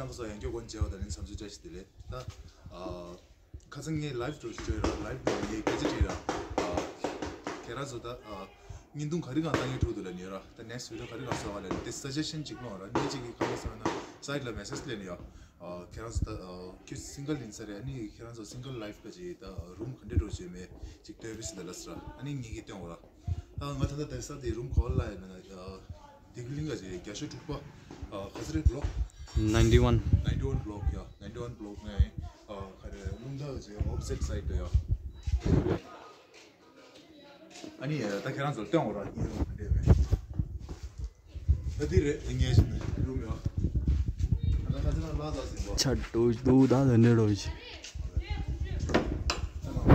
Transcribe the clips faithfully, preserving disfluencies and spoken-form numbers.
ཚང་མ་སོ་ཡང་སྐྱོ་གོན་བྱས་པ་དང་ནི་འཚམས་ཤོས་བཀྲ་ཤིས་བདེ་ལེགས། ད་ཨ་ཁ་སང་ངས་live་འགྲོ་ཞུ་ཡོད་ར། Live་ནང་ངས་སྐད་ཆ་དྲིས་ར། ཨ་ཁྱེད་རང་ཚོ་ད་ཨ་བརྙན་ཐུང་ག་རེ་གང་བཏང་གི་འདུག་ལབ་ནི་ཡོད་ར། ད་next video་ག་རེ་གང་བཟོ་བ་ལབ་ནི་དེ་suggestion་ཅིག་གནང་ར། ངས་ཅིག་གི་ཁ་ལ་སོང་ན་site་ལ་message་སླེབས་ནི་ཡོད། ཨ་ཁྱེད་རང་ཚོ་ད་ཨ་ཁྱོད་single་ཡིན་ས་རེད། ཨ་ནི་ཁྱེད་རང་ཚོ་single life་ག་ཅིག་ད་room་ག་འདྲ་འགྲོ་བྱས་མེད་ཅིག་སྟོན་པས་ཟེར་ལ་ལབ་ས་ར། ཨ་ནི་ངས་ཀྱིས་སྟོན་འོ་ར། ད་ང་ད་ལྟ་དེ་ས་དེ་room་ག་པར་ལ་ཡིན་ན་ཨ་སྡིག་གླིང་ག་ཅིག་བརྒྱ་ཤོག་དྲུག་པ། ཨ་ག་ཚོད་རེད་block། Ninety one. Ninety one block་ཡ། Ninety one block་ནས་ཨ་ག་རེ་རླུང་རྟ་ག་ཅིག་opposite side་དུ་ཡ། ཨ་ནི་ད་ཁྱེད་རང་ཚོར་སྟོན་འོ་ར། ངའི་room་འདྲ་བས། ད་འདི་རེད། ངའི་room་ཡ། ད་ཁ་ཚ་ན་ལ་ད་ཟིན་པ། ཆ་ཏུ་ཏུ་ད་ད་ནི་རོ་ཅི།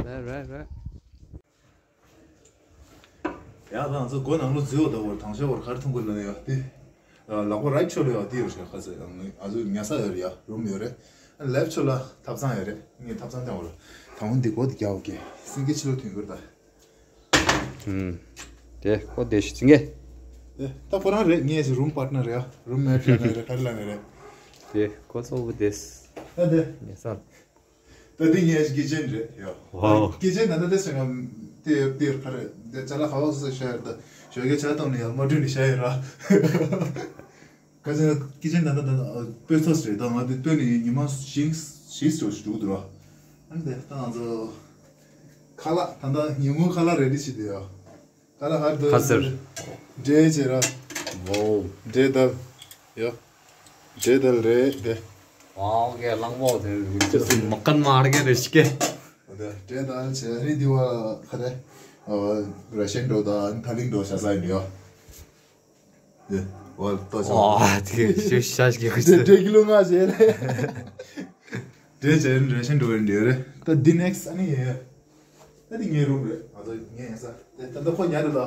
རེད་རེད་རེད། ཡ་ད་ང་ཚོ་སྒོ་ནང་ལོགས་འཛུལ་བ་ད་བར་དང་ཤ་བར་ག་རེ་མཐོང་གི་ལ་ཡ་དེ། ལག་པ་right་ཕྱོགས་ལ་ཡ་དེ་ཡོད་ཤག་ཁ་ཚ་ཡ་ང་ཚོ་ཉལ་ས་ཡོད་རེད་ཡ། room་ཡོད་རེད། left་ཕྱོགས་ལ་ཐབ་ཚང་ཡོད་རེད། ངས་ཐབ་ཚང་སྟོན་བ་ར། ད་འོ་འདི་སྒོ་དེ་རྒྱག་འོ་ཀེ། སེང་གེ་ཕྱི་ལོགས་ཐོན་གི་རེད་ད། ཨུམ། དེ་ཁོ་དེ་ཞིག་ཚིག་གེ། ཨེ་ད་ཁོ་རང་རེད། ངའི་room partner་རེད་ཡ། roommate་ལ་ནི་རེད། ག་རེ་ལ་ནི་རེད། དེ་ཁོ་ཚོ་བུ་དེས། ད་དེ། ངེས་སང་། ད་དེ་ངའི་kitchen་རེད་ཡ། Wow། kitchen་ད་ད་དེ་སེང་དེ་དེ་ག་རེ་དེ་ཅ་ལག་ཧ་ཧོ་སེ་ཤར་ད་ཞོགས་ཀས་ཇ་བཏུང་ནས་ཡ་མ་འགྲོ་ནས་ཤ་ཡོད་ར། ཁ་ཅིག་kitchen་ད་ད་ད་དཔེ་ཚོགས་རེད། ད་ང་དེ་སྟོན་ནས་ཉི་མ་བཞི་བཞི་ཙམ་ཞིག་འགྲོ་གི་འདུག་ར། ཨ་ནི་དེ་ད་ང་ཚོ་ཁ་ལག་ད་ད་ཉིན་གུང་ཁ་ལག་ready་བྱེད་དུས་ཡ། ད་ལ་ཧར་དུ་ཁ་ཟེར། འབྲས་བྱེད་ར། ཝའོ། འབྲས་དལ། ཡ། འབྲས་དལ་རེད་དེ། ཝའོ་གེ་གླང་པོ་དེ་མ་ཀན་མ་ར་གེ་རེ་ཤི་གེ། འདི་འབྲས་དལ་བྱེད་རི་དི་བ་ཁ་རེ། ཨ་ར་ཤན་འགྲོ་དང་ཐ་ལིང་འགྲོ་བྱ་ས་ཡིན་ཡ། འདི་ཝ་ལ་ཏོ་ཆོ། ཨ་དེ་ཤི་ཤ་ཤི་གེ་ཁུ་འདི་ཚེ། འབྲས་ཀི་ལོ་ལྔ་བྱེད་རེད། འབྲས་བྱེད་ར་ཤན་འགྲོ་ཡིན་འདི་རེད། ད་འདི་next་ཨ་ནི་ཡ། ད་འདི་ངའི་room་རེད། ང་ཚོ་ངའི་ཡིན་ས་དེ་ད་ལྟ་ཁོ་ཉལ་རེད་ད།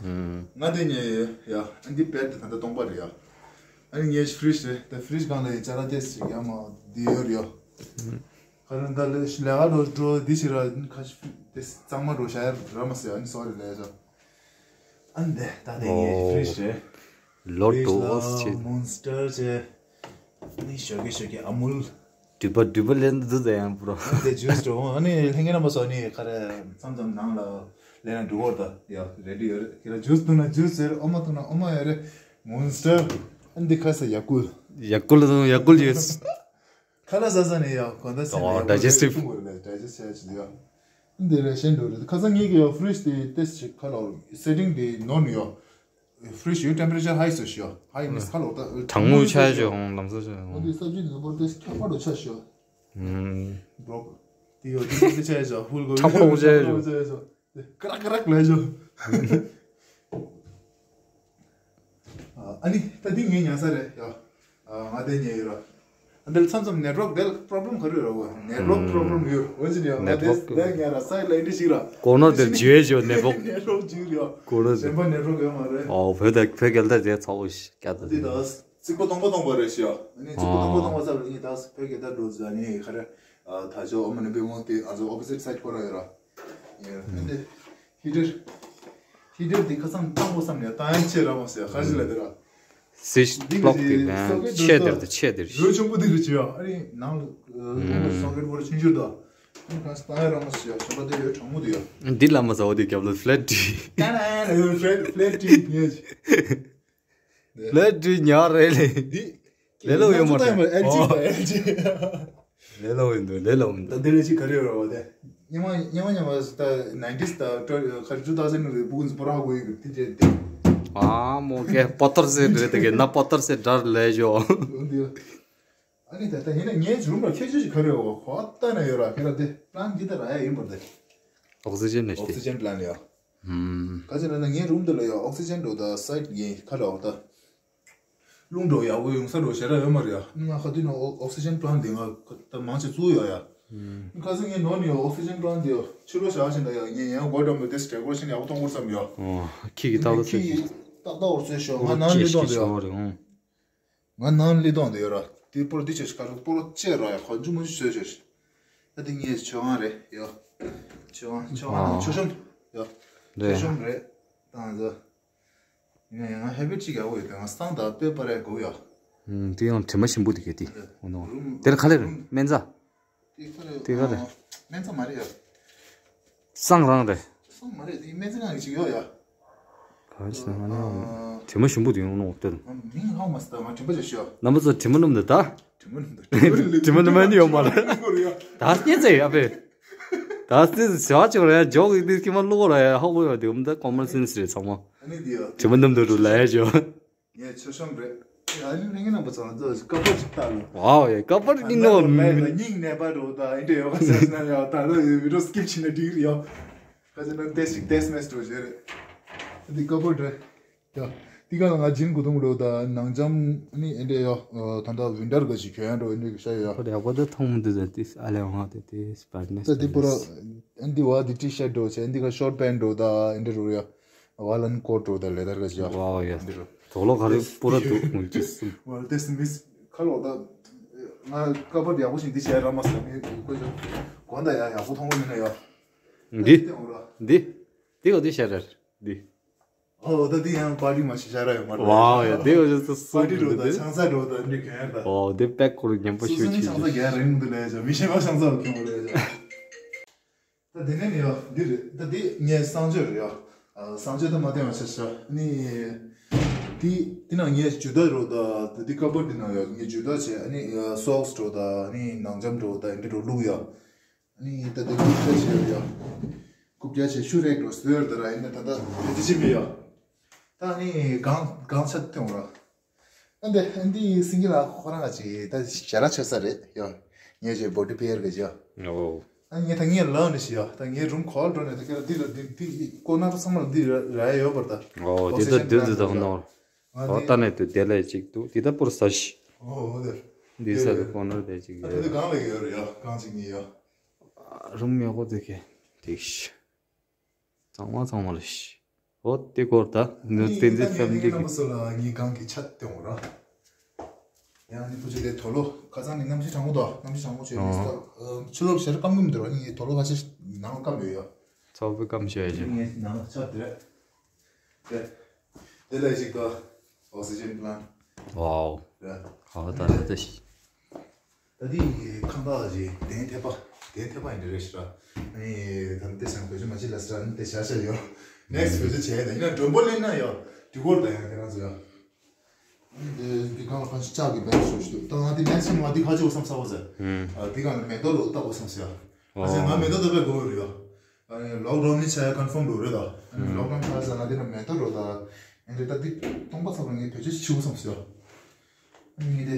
ཧུམ། ང་དེ་ཉལ་ཡོད་ཡ། ཨ་འདི་bed་དེ་ད་ལྟ་སྟོང་པ་རེད་ཡ། ཨ་ནི་ངའི་fridge་རེད། ད་fridge་སྒང་ལ་ཡི་ཅ་ལག་ཏེས་ཞིག་ཡ་མ་འདི་ཡོད་རེད་ཡ། ཧུམ། ཁ་ར་ད་ལས་ལས་ཀ་འགྲོ་འགྲོ་འདི་ཞིག་ར་ཁ་ཤི་དེ་གཙང་མ་འགྲོ་བྱ་ཡ་ར་མ་ཟེར། ཨ་ནི་sorry་ལས་ཡ་ཆ། ཨ་འདི་ད་དེ་ངའི་ཨོ། fridge་རེད། Lord of Us་ཆེ། Monster་ཆེ། ནི་ཞོགས་ཀས་ཞོགས་ཀས་ཨ་མུལ། འགྲུལ་པ་འགྲུལ་པ་ལེན་དུ་ད་ཡང་པོ། དེ་juice་འགྲོ་འོང་། ཨ་ནི་ལྷན་རྒྱས་རྣམ་པ་ཚོ་ནི་ག་རེ་མཚམས་མཚམས་ནང་ལ་ལེན་ན་འགྲོ་བར་ད་ཡ་ready་ཡོད་རེད། ཁྱེད་རང་juice་འཐུང་ན་juice་ཡོད་རེད། ཨོ་མ་འཐུང་ན་ཨོ་མ་ཡོད་རེད། Monster། ཨ་འདི་ཁ་ས་ཡ་ཀུལ། ཡ་ཀུལ་དང་ཡ་ཀུལ་ཡོད། ཁ་ལག་ཟ་ས་ནི་ཡ་གོ་ད་ཟ་ནི་ཨོ་ཡ་ཀུལ་digestive་འཐུང་དགོས་རེད། digest་བྱ་ཆེད་ཡ། ཨ་འདི་རེད་གཞན་འགྲོ་རེད། ཁ་སང་ངེད་ཀྱི་ཡ་fridge་དེ་ཏེས་ཅིག་ཁ་ལག་setting་དེ་ནོར་ནི་ཡ། Fridge་ཡོད། temperature high་སོ་ཤོ། high་ནི་ཁ་ལོ་ད་གྲང་མོ་ཆ་ཤོ་ཧོང་ལམ་སོ་ཤོ་ཧོང་། འདི་ས་བཅུད་ནི་བོར་ཏེ་ཁྱབ་པ་རུ་ཆ་ཤོ། ཧུམ། འགྲོག་དེ་ཡོད་དེ་ཆ་ཤོ་ཧུལ་གོ་ཁྱབ་པ་རུ་ཆ་ཤོ། ཀ་རག་ཀ་རག་ལ་ཤོ། ཨ་ནི་ད་འདི་ངའི་ཉལ་ས་རེད་ཡ། ང་དེ་ཉལ་ཡོད་ར། འདིར་མཚམས་མཚམས་network་དེ་problem་ག་རེ་ར་བ། network problem་ཡོད་འོ་ཅི་ཡ། ང་དེ་network་དེ་ཉལ་ར་side་ལ་འདི་ཞིག་ར། corner་དེར་བརྗོད་བརྗོད་network network་ཅིག་ཡོད། corner་གཞན་པ་network་ཡོད་མ་རེད། ཨོ་བོད་ད་བོད་སྐད་ད་དེ་ཚ་བོ་ཞིག་སྐད་ད་འདི་ད་རྩིག་པ་སྟོང་པ་སྟོང་པ་རེད་ཤག་ཨ་ནི་རྩིག་པ་སྟོང་པ་སྟོང་པ་ས་ལ་ནི་ད་བོད་སྐད་ད་འགྲོ་ཟ་ནི་ག་རེ། ད་ཅོ་ཨ་མ་ནི་པི་མོ་དེ་ང་ཚོ་opposite side་ཁོ་ར་ཡོད་ར། ཡ་ཨ་ནི་heater heater་དེ་ཁ་སང་བཏང་དགོས་བསམ་ནས་བཏང་ཡ་ཆེ་ར་མ་ཟེར་ཁ་ཅིག་ལ་དེ་ར། སིས་འདི་ག་block་ཅིག་དེ་ཆེ་socket་དེར་དུ་ཆེ་དེར་ཞིག་རོ་ཆུང་པོ་དེ་རུ་ཆེ་ཡ། ཨ་རི་ནང་ལ་socket་བོར་ཆུང་ཆུང་དུ་ཨ་ནི་ག་ས་བཏང་ཡ་ར་མ་ཟེར་ཡ། ཞོགས་པ་དེ་ཡོད་གྲང་མོ་དེ་ཡ། འདི་ལ་མ་ཟ་འོ་དེ་རྒྱབ་ལ་flat་screen། ད་ན་flat flat screen་ཡ། flat screen་ཉར་རེད་ལེ། འདི་ལེ་ལོ་ཡོད་མ་རེད། ང་ཚོ་ལྟ་ཡིན་པ་LG། ལེ་ལོ་ཡིན་འདུག་ལེ་ལོ་མི་འདུག་ད་འདི་ལ་ཅི་ག་རེ་ཡོད་རེད་བ་དེ། ཉི་མ་ཉི་མ་ཉི་མ་ད་nineties་ད་ཁ་two thousand་རེད། སྤུ་གུ་ཚོ་པོ་ར་གོ་ཡི་གི་དེ་རེད་དེ། ཨ་མོ་ཀེ་པོ་ཏར་སེ་རེད་དེ་ཀེ་ན་པོ་ཏར་སེ་འདྲ་ལེ་ཞོ། འདི་ཨ་ནི་ད་ལྟ་ཡིན་ན་ངའི་room་ལ་ཁྱད་ཆོས་ཤིག་ག་རེ་ཡོད་གོ་ལྟ་ན་ཡོད་ར། ཁྱེད་ར་དེ་plan་འདི་ལྟར་ར་ཡ་ཡིན་པར་དེ། oxygen་ནས་oxygen plan་ཡ། ཧུམ། ག་ཅི་ལ་ན་ངའི་room་འདི་ལ་ཡ་oxygen་འགྲོ་ད་side་ཡིན་ཁ་ར་འོ་ད། རླུང་འགྲོ་ཡག་པོ་ཡོང་ས་འགྲོ་ཞེ་དྲག་ཡོད་མ་རེད་ཡ། ང་ཁ་དུས་ན་oxygen plant་འདི་ང་ད་མང་ཆེ་བཙུགས་ཡོད་ཡ། ཁ་སང་ངས་ནོར་ནས་oxygen plant་འདི་ཕྱི་ལོགས་བཞག་བཞིན་ད་ཡ། ངས་ཡང་སྒོ་འགྲམ་དུ་དེ་decoration་ཡག་པོ་གཏོང་དགོས་བསམ་ཡ། ཨོ་ཁྱི་གི་ཏག་ཏག་ཁྱི་གི་ཏག་ཏག་འོར་ཚོད་ཤོག་ང་ནང་སླེབས་གཏོང་དུ་ཡ། ང་ནང་སླེབས་གཏོང་དུ་ཡ་ར། དེ་པོར་འདི་ཆེ་ཁ་རུ་པོར་ཆེ་ར་ཡ། ཁ་ཆུ་མ་ཆུ་བཟོས་ཆོག་ད་དེ་ངས་ཆོས་ཁང་རེད་ཡ། ཆོས་ཁང་ཆོས་ཁང་ཆོས་གཤོམ་ཡ། ཆོས་གཤོམ་རེད། ད་ང་ཚོ། ཡིན་ན་ཡང་ང་habit་ཅིག་ཡག་པོ་ཡོད་པས་ང་སང་ད་དཔེ་པར་ཡག་དགོས་ཡ། ཨུམ། དེ་ཡང་དྲི་མ་ཞིམ་པོ་དེ་གས་དེ། འོ་ནོ། རུམ་དེར་ག་ལེར་སྨན་རྩྭ། དེ་ག་ལེར། དེ་ག་ལེར། ཨ། སྨན་རྩྭ་མ་རེད་ཡ། སྲང་རང་རེད། སྲང་མ་རེད། དེ་སྨན་རྩྭ་ནང་གི་ཅིག་ཡོད་ཡ། ག་ཅི་ན་ང་ནི་ཨ། དྲི་མ་ཞིམ་པོ་དེ་ཡོང་ནོ་དེར། ཨ། མིང་ཧ་མ་སི་ད་ང་དྲི་མ་ཅིག་ཤོ། རྣམ་པ་ཚོ་དྲི་མ་སྣུམ་དེ་ད། དྲི་མ་སྣུམ་དེ། དྲི་མ་སྣུམ་ནི་ཡོད་མ་རེད། ད་སྐྱེ་ཚེ་ཡ་བེ། ད་སྟེ་བྱ་བ་ཅིག་རེད་ཡ། ཇོག་གི་དེ་ཁྱི་མ་བླུག་ར་ཡ། ཧོ་གོ་ཡ་དེ་འོ་ད་ཀོ་མོན་སེན་སི་རེད་ཚང་མ། ཨ་ནི་དེ་ཡ། དྲི་མ་སྣུམ་དེ་རུ་ལ་ཡ་ཇོ། ངས་ཆོ་ཤོམ་རེད། ཨ་ནི་ནས་ངའི་རྣམ་པ་ཚོ་ང་ཚོ་ཀ་པར་ཅིག་བཏགས་ལོ། ཝའོ་ཡ། ཀ་པར་ཨ་ནི་ནོ། ད་ལོ་ལ་ཡ་ད་སྙིང་ནད་པ་འགྲོ་ད་ཨེ་འདྲ་ཡོད་པ་ཟེར་ན་ཡ། ད་ལོ་བི་ཌིའོ་སི་ཀིབ་བྱས་ན་འགྲིག་རེད་ཡ། ཁ་ཅིག་ན་ཏེས་ཅིག་ཏེས་མེད་འགྲོ་བྱས་རེད། འདི་ཀ་པར་རེད་ཡ། འདི་ག་ལ་ང་ཇིན་གུ་དུང་ལོ་ད་ནང་འཇམ་ནི་ཨེ་འདྲ་ཡ། ད་ལྟ་ཝིན་ཊར་ག་ཞིག་གྱོན་ཡ་འགྲོ་ཨེ་འདྲ་གི་ཤ་ཡ། ཁོ་ཡག་པོ་ད་མཐོང་མི་འདུག་ཟེར་ཏེ་ཨ་ལས་འོང་དེ་དེ་སྤར་ནས་ད་འདི་པུ་ར་འདི་བ་འདི་ཊི་ཤར་འགྲོ་བྱས་འདི་ག་ཤོར་པེན་འགྲོ་ད་ཨེ་འདྲ་རུ་ཡ། ཝ་ལན་ཀོ་ཊི་རོ་ད་ལེ་དར་ག་ཅི་ཡ། ཝའོ་ཡ། འདི་རུ། དོག་ལོ་ག་རེ་པུ་ར་འདུག་ངུ་ཅི་སུམ། ཝལ་ཏེས་མིས་ཁ་ལོ་ད། ང་ཀ་པར་ཡག་པོ་ཞིག་འདི་བྱས་ར་མ་ཟ་མི་དགོས་ཅོ། གོ་ད་ཡ་ཡག་པོ་མཐོང་གི་མིན་ན་ཡ། འདི། ཏེ་འོ་ར། འདི། འདི་ག་འདི་བྱས་ར། འདི། ཨོ་ད་འདི་ཡང་པར་ཊི་མ་ཤི་ཤ་ར་ཡོད་མ་རེད། ཝའོ་ཡ། འདི་ག་ཅི་སུ་སུ་པར་ཊི་འགྲོ་ད་ཆང་ས་འགྲོ་ད་འདི་ག་ཡ་ད། ཨོ་འདི་པེག་ཁོ་རུ་ཉན་པོ་སུ་ཤོད་སུ་ནི་ཆི་ཆང་ས་ག་རེ་མི་འདུག་ལས་ཅོ། མི་ཤེས་པ་ཆང་ས་ག་མོ་ལས་ཅོ། ད་དེ་ནས་ནི་ཡ་འདི་རེད། ད་འདི་ངའི་གསང་སྤྱོད་རེད་ཡ། ཨ། གསང་སྤྱོད་ད་མ་བསྟན་པ་ཆ་བཞག་ནི། འདི་འདི་ནང་ངའི་ཇུ་ད་རོ་ད། ད་འདི་ཀ་པར་འདི་ནང་ཡ་ངའི་ཇུ་ད་བྱས་ཨ་ནི་སོག་སི་རོ་ད་ཨ་ནི་ནང་འཇམ་རོ་ད་ཨེ་འདྲ་རོ་བླུགས་ཡ། ཨ་ནི་ད་འདི་རྐུབ་བཀྱག་བྱས་ཡ། རྐུབ་བཀྱག་བྱས་ཤུ་རེག་རོ་ཟེར་ད་ར་ཨེ་འདྲ་ད་ད་དེ་ཅི་མེད་ཡ། ད་ཨ་ནི་གང་གང་ཆ་ཐོན་ར། ཨ་འདི་ཨ་འདི་སིང་གེ་ལ་ཁོ་རང་ག་ཅིག་ད་ཞལ་ལག་མཆོད་ས་རེད་ཡ། ངས་ཅིག་བོ་ཌི་བེར་ག་ཅིག་ཡ། ཨོ། ཨ་ངས་ད་ངས་ལག་འདི་ཞིག་ཡ། ད་ངས་རུམ་ཁོལ་འགྲོ་ནས་ད་ཁྱེད་ལ་འདི་ལ་འདི་འདི་ཀོ་ནར་ཚང་མ་ལ་འདི་ར་ཡ་ཡོད་པར་ད། ཨོ་འདི་ད་འདི་འདི་ད་ནོར། ཨོ་ད་ནས་དུ་དེ་ལ་ཅིག་འདུག་འདི་ད་པུར་ས་ཤི། ཨོ་འདི། འདི་ས་དུ་ཀོ་ནར་དེ་ཅིག་ཡོད། ད་འདི་གང་ལ་ཡོད་རེད་ཡ། གང་ཅིག་ངས་ཡ། རུམ་ཡག་པོ་དེ་གས་དེ་ཤི། གཙང་མ་གཙང་མ་རེད་ཤི། འོ་དེ་སྐོར་ད་ནུ་ཏན་ཏན་ཕེམ་ལི་གི། ངས་གང་གི་ཆ་དེ་འོ་ར། ཡང་ནི་བུ་ཆུ་དེ་དོ་ལོ་ཁ་སང་ནི་གནམ་གཤིས་གྲང་མོ་དོ། གནམ་གཤིས་གྲང་མོ་བྱས་ནི་ཨོ། ཆུ་ལོག་ཞེ་དྲག་སྐམ་གི་མི་འདུག་ར། ནི་དོ་ལོ་ཁ་ཤས་ནང་ལ་སྐམ་ཡོད་ཡ། ཚོགས་པའི་སྐམ་ཞེས་ཡ་ཅིག། ངས་ནང་ལ་ཆ་དེ་རེད། དེ་དེ་ལ་ཞིག་དོ། ཨོག་སི་ཇན་པི་ལན། ཝའོ། ར། ཧ་ད་ད་ད་ཤི། ད་དེ་ཁང་བདག་ཅིག་གདན་ཐེབས་པ། གདན་ཐེབས་པ་ཡིན་རེད་ཤི་ར། ཨ་ནི་ད་དེ་སང་བེད་སྤྱོད་མ་བྱེད་ལ་ཟེར་ཨ་ནི་དེ་བཞག་བཞག་ཡོད། ནེག་སི་བེད་སྤྱོད་བྱས་ད་ཡིན་ན་མགྲོན་པོ་ལེན་ན་ཡོད། དུས་འཁོར་ད་ཡང་དེ་རང་ཚོ་ཡོད། ཨ་ནི་དེ་དེ་གང་ལ་གང་ཞིག་ལྕགས་ཀྱི་བེད་སྤྱོད་ཞུ་ད་ང་དེ་ནེག་སི་ང་དེ་ཁ་ཆེ་བ་བསམ་ས་བ་ཟེར། ཨ་དེ་གང་ལ་མེ་ཏོག་ལོ་ལྟ་བ་བསམ་ས་ཡ། ཨ་ཟེར་ང་མེ་ཏོག་ལྟ་བའི་དགོས་རེད་ཡོད། ཨ་ནི་ལོག་ཌའོན་ནི་ཆ་ཡ་ཀོན་ཕོམ་འགྲོ་རེད་ད། ཨ་ནི་ལོག་ཌའོན་ཆ་ཡ་ཟ་ན་དེ་ན་མེ་ཏོག་རོ་ད། ཨ་ནི་ད་དེ་སྟོང་པ་ཚང་མ་ངས་བེད་སྤྱོད་བྱེད་དགོས་བསམ་སོང་། ཨ་ནི་ངས་དེ་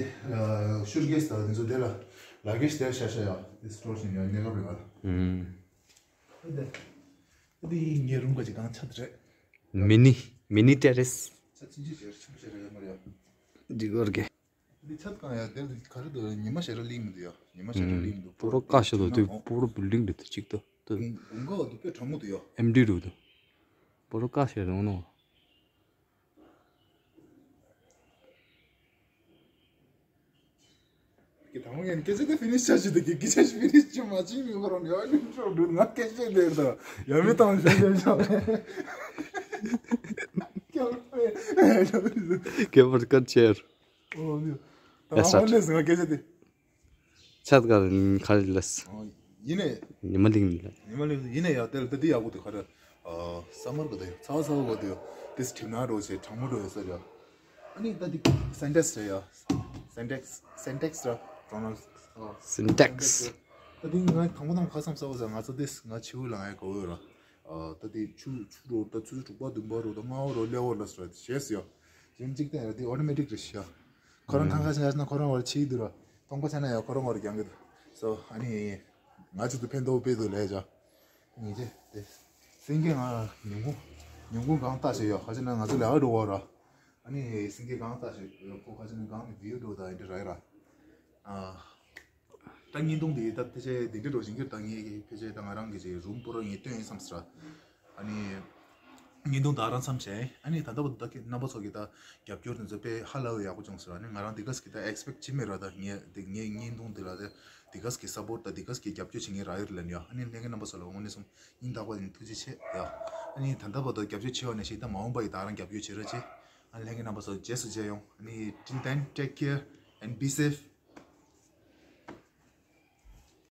ཤུར་གེ་སི་ད་དེ་ཚོ་དེ་ལ་ལ་གེ་ཤི་དེ་ཤ་ཤ་ཡ་དེ་སི་ཊོར་བྱེད་ཡ་གནས་སྐབས་རེད་བ། ཨ་དེ་ཨ་དེ་ངའི་རུམ་ག་ཅིག་གང་ཆ་དེ་རེད། མི་ནི་མི་ནི་ཏེ་རེ་སི། ཆ་ཚིན་ཅི་ཟེར་ཆུ་ཟེར་ཡ་མ་རེད་ཡ། འདི་གོར་གེ། འདི་ཆ་གང་ཡ་དེ་ག་རེ་འདུག་ཉི་མ་ཞེ་དྲག་ལིང་མི་འདུག་ཡ། ཉི་མ་ཞེ་དྲག་ལིང་མི་འདུག་པོ་རོ་ཀ་ཤ་དོ་དེ་པོ་རོ་བིལ་ཌིང་འདུག་དེ་གཅིག་ཏུ་དེ། དགུན་དགུན་ཁ་འདུག་དཔེ་གྲང་མོ་འདུག་ཡ། ཨེམ་ཌི་འདུག་དེ། པོ་རོ་ཀ་ཤ་རོང་ནོ། གི་དང་ངན་སྐད་ཆ་དེ་ཕི་ནིཤ་བྱ་ཞིག་དེ་གི་སྐད་ཆ་ཕི་ནིཤ་ཅི་མ་ཅི་མི་བར་ཡ་ཡུམ་ཤོག་འདུག་ང་སྐད་ཆ་དེ་དང་ཡ་མི་དང་ཞོ་ཞོ་ཞོ། ཀྱང་ཀྱང་བར་ཀར་ཆེར། ཨོ་ནི། ད་ཡ་ཧོན་ལེས་ང་སྐད་ཆ་དེ། ཆད་གར་ཁ་ལས། ཡིན་ནས། ཉི་མ་ལིང་ལ། ཉི་མ་ལིང་ཡིན་ནས་ཡ་དེ་ལ་ད་དེ་ཡག་པོ་དེ་ག་རེ། ས་མར་ག་དེ་ཚ་བ་ཚ་བ་ག་དེ་ཡོད། དེ་སི་ཁྲིམ་ན་རོ་ཆེ་གྲང་མོ་རོ་ཡོད་ས་རེད། ཨ་ནི་ད་དེ་སེན་ཊེག་སི་རེད་ཡ། སེན་ཊེག་སི་སེན་ཊེག་སི་ར་ཀྲོ་ནལ། སེན་ཊེག་སི། ད་དེ་ང་དང་པོ་དང་ཁ་སང་ས་བ་ས་ང་ཚོ་དེ་ང་ཆེ་བོ་ལ་ང་ཡ་ག་བོ་ཡོད་ར། ད་དེ་ཆུ་ཆུ་རོ་ད་ཆུ་ཚོད་དྲུག་པ་བདུན་པ་རོ་ད་ལྔ་བོ་རོ་ལེ་བོ་ར་ས་ར་ཞེས་ཡོད། གཞན་གཅིག་ད་ཡ་དེ་ཨོ་ཊོ་མེ་ཊིག་རེད་ཤག་ཁོ་རང་ཁང་ཁ་ཆ་ཡ་ན་ཁོ་རང་བར་ཆི་འདུག་ར། སྟོང་པ་ཆ་ན་ཡ་ཁོ་རང་བར་རྒྱང་གི་འདུག་སོ་ཨ་ནི། ང་ཚོ་དུ་ཕན་ཐོགས་དཔེ་འདུག་ལས་བྱ། ཉེ་ཆེ་དེ། སེང་གེ་ང་ཉིན་གུང་ཉིན་གུང་གང་ལྟ་ཞེས་ཡོད་ཁ་ཆ་ན་ང་ཚོ་ལས་ཀ་འགྲོ་བ་ར། ཨ་ནི་སེང་གེ་གང་ལྟ་ཞེས་ཡོད་ཁོ་ཁ་ཆ་ན་གང་ནི་བིའུ་འགྲོ་ད་ཡིན་འདྲ་ར་ཡིན་ར། ཨ། ད་བརྙན་ཐུང་འདི་ད་ཕལ་ཆེར་འདི་འདྲ་འགྲོ་བཞིན་གྱི་ད་ངས་ཕལ་ཆེར་ད་ང་རང་གི་ཅིག་རུམ་པོ་ར་ངས་སྟོན་ཡིན་བསམ་ཟེར། ཨ་ནི། བརྙན་ཐུང་ད་རང་མཚམས་བྱས། ཨ་ནི་ད་ལྟ་བར་དུ་ད་ཁྱེད་རྣམ་པ་ཚོ་གི་ད་རྒྱབ་སྐྱོར་དེ་ཚོ་དཔེ་ཧ་ལས་པའི་ཡག་པོ་བྱུང་ཟེར། ཨ་ནི་ང་རང་འདི་ག་ཟིག་གི་ད་ཨེག་སི་པེག་བྱེད་མེད་ར། ད་ངས་འདི་ངའི་བརྙན་ཐུང་འདི་ལ་ད་འདི་ག་ཟིག་གི་སབ་པོར་ད་འདི་ག་ཟིག་གི་རྒྱབ་སྐྱོར་བྱེད་མཁན་རག་ཡོད་རེད་ལབ་ནི་ཡ། ཨ་ནི་ལྷན་རྒྱས་རྣམ་པ་ཚོ་ལ་དངོས་གནས་སོང་སྙིང་ཐག་པ་ནས་ཐུགས་རྗེ་ཆེ་ཡ། ཨ་ནི་ད་ལྟ་བར་དུ་རྒྱབ་སྐྱོར་བྱས་པ་ནས་ཤིག་ད་མ་འོངས་པ་ཡི་ད་རང་རྒྱབ་སྐྱོར་བྱེད་རོགས་བྱེད། ཨ་ལྷན་རྒྱས་རྣམ་པ་ཚོ་རྗེས་སུ་མཇལ་ཡོང་། ཨ་ནི་till then, take care and be safe.